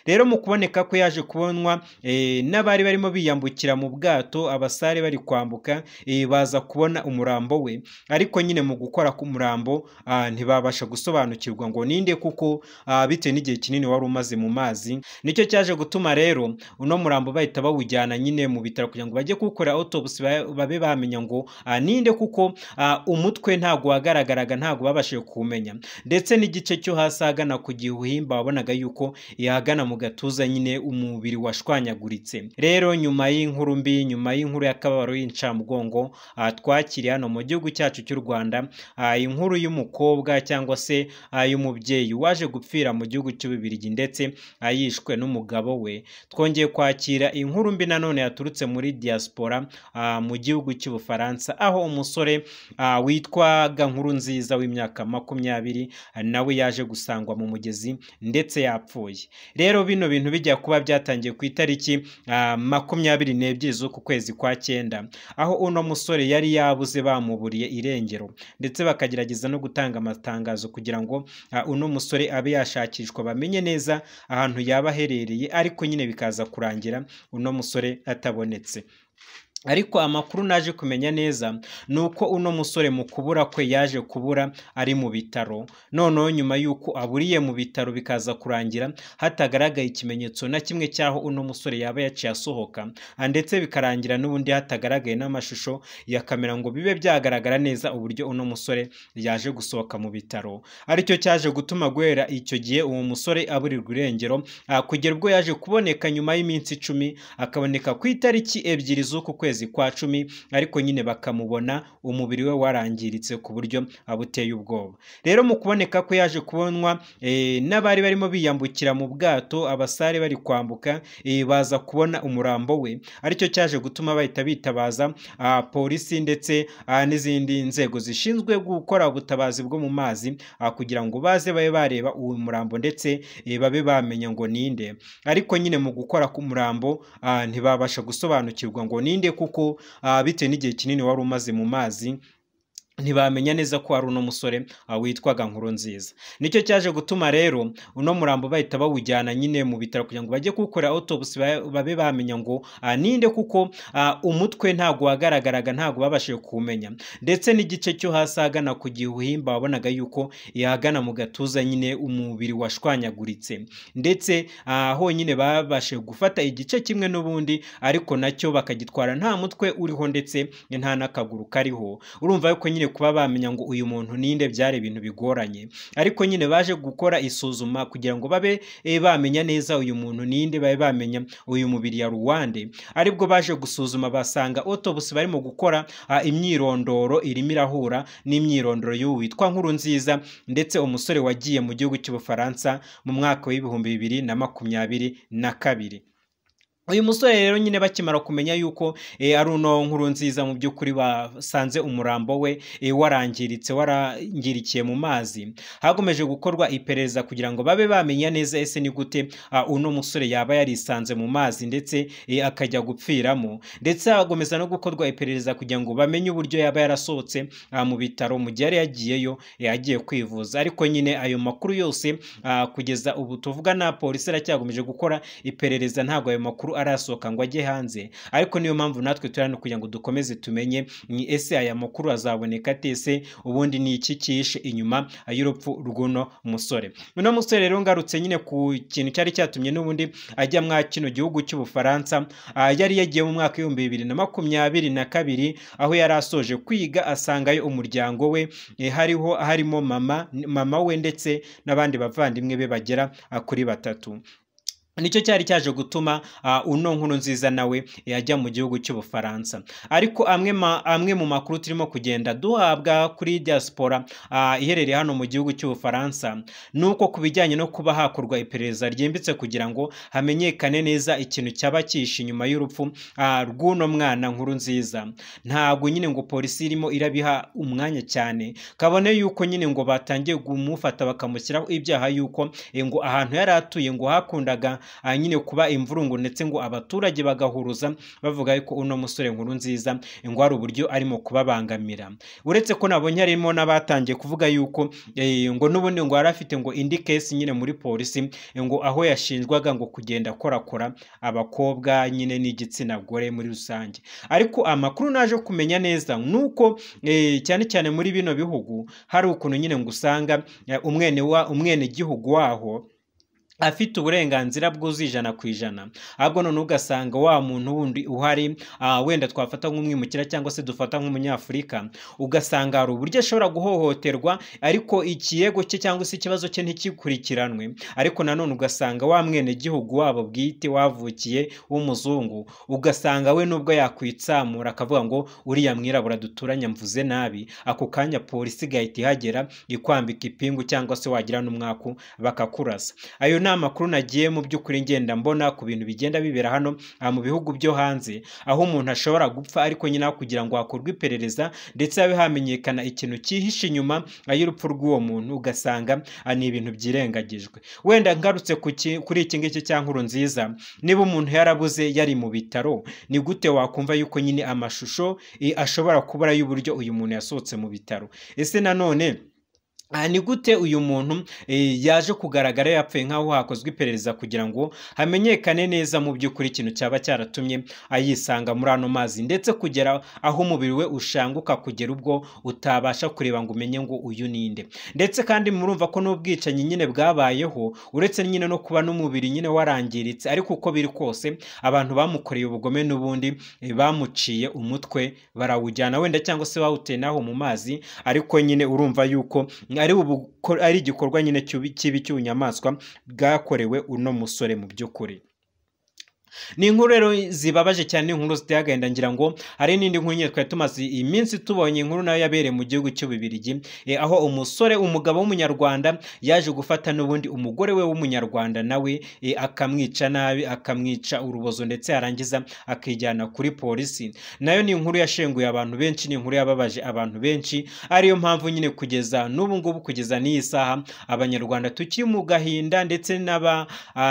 Rero mu kuboneka ko yaje kubonwa n'abari barimo biyambukira mu bwato, abasare bari kwambuka, baza kubona umurambo we, ariko nyine mu gukora ku murambo ntibabasha gusobanukirwa ngo ninde, kuko bitewe n'igihe kinini wari umaze mu mazi. Nicyo cyaje gutuma rero uno murambo bahita bawujyana nyine mu bitaro kugira ngo bajye kuwukora autopsy, babe bamenya ngo ninde, kuko umutwe ntabwo wagaragaraga, ntabwo babashije kuwumenya, ndetse n'igice cyo hasi ahagana ku gihimba wabonaga yuko yahagana mu gatuza nyine umubiri washwanyaguritse. Rero nyuma y'inkuru mbi, nyuma y'inkuru y'akababaro y'incamugongo twakiriye hano mu gihugu cyacu cy'u Rwanda, inkuru y'umukobwa cyangwa se y'umubyeyi waje gupfira mu gihugu cy'Ububiligi ndetse yishwe n'umugabo we, twongeye kwakira inkuru mbi nanone yaturutse muri diaspora mu gihugu cy'Ubufaransa, aho umusore witwaga Nkurunziza w'imyaka 20 nawe yaje gusangwa mu mugezi ndetse yapfuye. Rero bino bintu bijya kuba byatangiye ku itariki 22 z'uku kwezi kwa 9, aho uno musore yari yabuze, bamuburiye irengero, ndetse bakagerageza no gutanga amatangazo kugira ngo uno musore abe yashakishwa, bamenye neza ahantu yaba aherereye, ariko nyine bikaza kurangira uno musore atabonetse. Ariko amakuru naje kumenya neza ni uko uno musore mu kubura kwe yaje kubura ari mu bitaro, noneho nyuma y'uko aburiye mu bitaro bikaza kurangira hatagaragaye ikimenyetso na kimwe cy'aho uno musore yaba yaciye asohoka, ndetse bikarangira n'ubundi hatagaragaye n'amashusho ya kamera ngo bibe byagaragara neza uburyo uno musore yaje gusohoka mu bitaro. Aricyo cyaje gutuma guhera icyo gihe uwo musore aburirwa irengero, kugera ubwo yaje kuboneka nyuma y'iminsi 10, akaboneka ku itariki 2 z'uku kwezi kwa 10, ariko nyine bakamubona umubiri we warangiritse ku buryo abuteye ubwoba. Rero mu kuboneka ko yaje kubonwa n'abari barimo biyambukira mu bwato, abasare bari kwambuka, baza kubona umurambo we, aricyo cyaje gutuma bahita bitabaza polisi ndetse n'izindi nzego zishinzwe gukora ubutabazi bwo mu mazi, kugira ngo baze babe bareba uwo murambo ndetse babe bamenya ngo ninde. Ariko nyine mu gukora ku murambo ntibabasha gusobanukirwa ngo ninde, kuko bitewe n'igihe kinini wari umaze mu mazi ntibamenya neza ko ari uno musore witwaga Nkurunziza. Nicyo cyaje gutuma rero uno murambo bahita bawujyana nyine mu bitaro kugira ngo bajye kuwukora autopsy, babe bamenya ngo ninde, kuko umutwe ntabwo wagaragaraga, ntabwo babashije kuwumenya, ndetse n'igice cyo hasi ahagana ku gihimba wabonaga yuko yahagana mu gatuza nyine umubiri washwanyaguritse, ndetse honyine babashije gufata igice kimwe n'ubundi, ariko nacyo bakagitwara nta mutwe uriho ndetse nta n'akaguru kariho. Urumva yuko nyine kuba bamenya ngo uyu muntu ninde byari ibintu bigoranye, ariko nyine baje gukora isuzuma kugira ngo babe bamenya neza uyu muntu ninde, babe bamenya uyu mubiri ya Rwanda. Aribwo baje gusuzuma basanga autopsy barimo gukora imyirondoro irimo irahura n'imyirondoro y'uwo witwa Nkurunziza, ndetse umusore wagiye mu gihugu cy'Ubufaransa mu mwaka w'2022. Uyu musore rero nyine bakimara kumenya yuko ari uno Nkurunziza, mu by'ukuri basanze umurambo we warangiritse, warangirikiye mu mazi, hakomeje gukorwa iperereza kugira ngo babe bamenya neza ese ni gute uno musore yaba yarisanze mu mazi ndetse akajya gupfiramo, ndetse hagomeza no gukorwa iperereza kugira ngo bamenye uburyo yaba yarasohotse mu bitaro mu gihe yari yagiyeyo yagiye kwivuza. Ariko nyine ayo makuru yose kugeza ubu tuvugana polisi iracyakomeje gukora iperereza, ntabwo ayo makuru arasohoka ngo ajye hanze. Ariko niyo mpamvu natwe turi hano kugira ngo dukomeze tumenye ni ese aya makuru azaboneka atese, ubundi ni iki cyishe inyuma y'urupfu rw'uno musore. Uno musore rero ngarutse nyine ku kintu cyari cyatumye n'ubundi ajya mwa kino gihugu cy'Ubufaransa, yari yagiye mu mwaka 2022, aho yari asoje kwiga asangayo umuryango we, hariho harimo mama we ndetse n'abandi bavandimwe be bagera kuri 3. Nicyo cyari cyaje gutuma uno Nkurunziza nawe yajya mu gihugu cy'Ubufaransa. Ariko amwe mu makuru turimo kugenda duhabwa kuri diaspora iherereye hano mu gihugu cy'Ubufaransa, nuko kubijyanye no kuba hakorwa iperereza ryimbitse kugira ngo hamenyekane neza ikintu cyaba cyishe inyuma y'urupfu rw'uno mwana Nkurunziza, ntabwo nyine ngo polisi irimo irabiha umwanya cyane, kabone yuko nyine ngo batangiye kumufata bakamushyiraho ibyaha yuko ngo ahantu yari atuye ngo hakundaga nyine kuba imvurungu, ndetse ngo abaturage bagahuruza bavuga ko uno musore Nkurunziza ngo hari uburyo arimo kubabangamira. Uretse ko nabonye harimo n'abatangiye kuvuga yuko ngo n'ubundi ngo yari afite ngo indi case nyine muri polisi, ngo aho yashinjwaga ngo kugenda akorakora abakobwa nyine n'igitsina gore muri rusange. Ariko amakuru naje kumenya neza nuko cyane cyane muri bino bihugu hari ukuntu nyine ngo usanga umwene gihugu waho afite uburenganzira bwuzuye 100%, ahubwo none ugasanga wa muntu wundi uhari wenda twafata nk'umwimukira cyangwa se dufata nk'umunyafurika, ugasanga hari uburyo ashobora guhohoterwa ariko ikirego cye cyangwa se ikibazo cye ntikikurikiranwe. Ariko nanone ugasanga wa mwene gihugu wabo bwite wavukiye w'umuzungu, ugasanga we nubwo yakwitsamura akavuga ngo uriya mwirabura duturanye mvuze nabi, ako kanya polisi igahita ihagera ikwambika ipingu cyangwa se wagira n'umwaku bakakurasa. Ayo ni amakuru nagiye mu by'ukuri ngenda mbona ku bintu bigenda bibera hano mu bihugu byo hanze, aho umuntu ashobora gupfa ariko nyine kugira ngo hakorwe iperereza ndetse habe hamenyekana ikintu cyihishe inyuma y'urupfu rw'uwo muntu, ugasanga ni ibintu byirengagijwe. Wenda ngarutse kuri iki ngiki cya Nkurunziza, niba umuntu yarabuze yari mu bitaro, ni gute wakumva yuko nyine amashusho ashobora kubura y'uburyo uyu muntu yasohotse mu bitaro? Ese nanone ni gute uyu muntu yaje kugaragara yapfuye nk'aho hakozwe iperereza kugira ngo hamenyekane neza mu by'ukuri ikintu cyaba cyaratumye ayisanga muri ano mazi, ndetse kugera aho umubiri we ushanguka kugera ubwo utabasha kureba ngo umenye ngo uyu ninde. Ndetse kandi murumva ko n'ubwicanyi nyine bwabayeho, uretse nyine no kuba n'umubiri nyine warangiritse, ariko uko biri kose abantu bamukoreye ubugome n'ubundi bamuciye umutwe barawujyana wenda cyangwa se bawuteye naho mu mazi, ariko nyine urumva yuko ari igikorwa nyine kibi cy'ubunyamaswa bwakorewe uno musore mu by'ukuri. Ni inkuru rero zibabaje cyane, inkuru ziteye agahinda. Ngira ngo hari n'indi nkuru nyine twari tumaze iminsi tubonye, inkuru nayo yabereye mu gihugu cy'Ububirigi, aho umusore umugabo w'umunyarwanda yaje gufata n'ubundi umugore we w'umunyarwanda nawe akamwica nabi, akamwica urubozo, ndetse yarangiza akijyana kuri polisi. Nayo ni inkuru yashenguye abantu benshi, ni inkuru yababaje abantu benshi, ariyo mpamvu nyine kugeza n'ubu ngubu, kugeza n'iyi saha, abanyarwanda tukiri mu gahinda, ndetse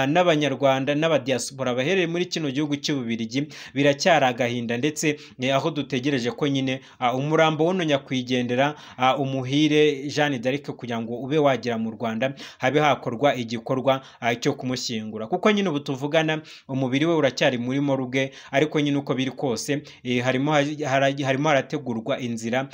n'abanyarwanda n'abadiaspora baherereye muri kino gihugu cy'Ububirigi biracyari agahinda, ndetse aho dutegereje ko nyine umurambo w'uno nyakwigendera Umuhire Jeanne d'Arc kugira ngo ube wagera mu Rwanda habe hakorwa igikorwa cyo kumushyingura, kuko nyine ubu tuvugana umubiri we uracyari muri morgue, ariko nyine uko biri kose harimo harategurwa inzira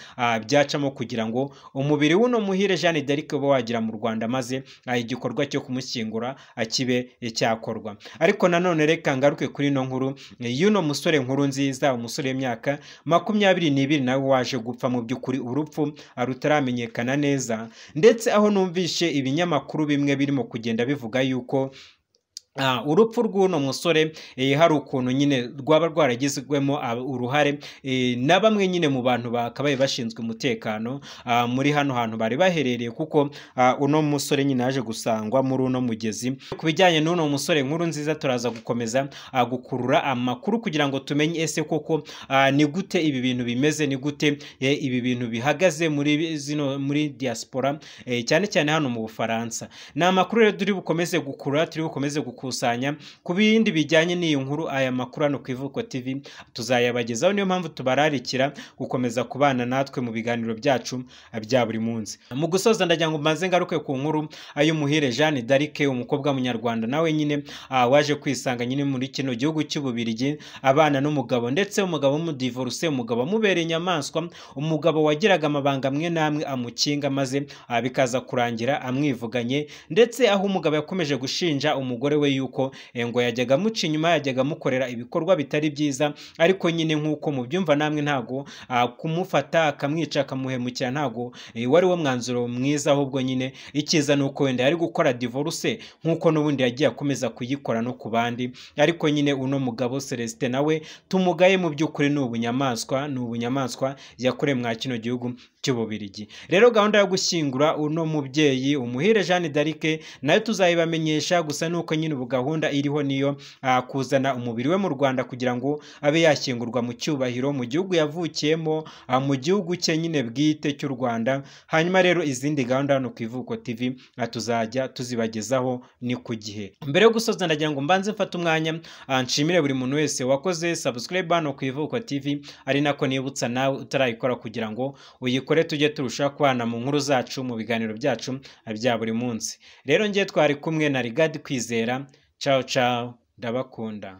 byacamo kugira ngo umubiri w'uno Muhire Jeanne d'Arc ube wagera mu Rwanda, maze igikorwa cyo kumushyingura kibe cyakorwa. Ariko nanone reka ngaruke kuri ino nkuru y'uno musore Nkurunziza, umusore w'imyaka 22 nawe waje gupfa mu by'ukuri urupfu rutaramenyekana neza, ndetse aho numvishe ibinyamakuru bimwe birimo kugenda bivuga yuko urupfu rw'uno musore hari ukuntu nyine rwaba rwaragizwemo uruhare na bamwe nyine mu bantu bakabaye bashinzwe umutekano muri hano hantu bari baherereye, kuko uno musore nyine yaje gusangwa muri uno mugezi. Ku bijyanye n'uno musore Nkurunziza turaza gukomeza gukurura amakuru kugira ngo tumenye ese koko ni gute ibi bintu bimeze, ni gute ibi bintu bihagaze muri zino muri diaspora, cyane cyane hano mu Bufaransa. Ni amakuru rero turi bukomeze gukurura, turi bukomeze gukusanya ku bindi bijyanye n'iyi nkuru. Aya makuru hano ku Ivuko TV tuzayabagezaho, niyo mpamvu tubararikira gukomeza kubana natwe mu biganiro byacu bya buri munsi. Mu gusoza ndagira ngo mbanze ngaruke ku nkuru y'Umuhire Jeanne d'Arc, umukobwa w'umunyarwanda nawe nyine waje kwisanga nyine muri kino gihugu cy'Ububirigi, abana n'umugabo, ndetse umugabo w'umudivorce, umugabo amubereye inyamaswa, umugabo wagiraga amabanga amwe n'amwe amukinga, maze bikaza kurangira amwivuganye, ndetse aho umugabo yakomeje gushinja umugore we yuko ngo yajyaga amuca inyuma, yajyaga amukorera ibikorwa bitari byiza, ariko nyine nk'uko mubyumva namwe ntago kumufata akamwica akamuhemukira ntago wari wo mwanzuro mwiza, ahubwo nyine icyiza nuko wenda yari gukora divorce nk'uko n'ubundi yagiye akomeza kuyikora no ku bandi. Ariko nyine uno mugabo Celestin nawe tumugaye mu by'ukuri ni ubunyamaswa, ni ubunyamaswa yakoreye mwa kino gihugu cy'Ububirigi. Rero gahunda yo gushyingura uno mubyeyi Umuhire Jeanne d'Arc nayo tuzayibamenyesha, gusa nuko nyine ubu gahunda iriho niyo kuzana umubiri we mu Rwanda kugira ngo abe yashyingurwa mu cyubahiro mu gihugu yavukiyemo, mu gihugu cye nyine bwite cy'u Rwanda. Hanyuma rero izindi gahunda hano ku Ivuko TV tuzajya tuzibagezaho ni ku gihe. Mbere yo gusoza ndagira ngo mbanze mfate umwanya nshimire buri muntu wese wakoze subscribe hano ku Ivuko TV, ari nako nibutsa nawe utarayikora kugira ngo uyikore, tujye turushaho kubana mu nkuru zacu, mu biganiro byacu bya buri munsi. Rero ngiye twari kumwe na Rigadi Kwizera. Ciao ciao, ndabakunda.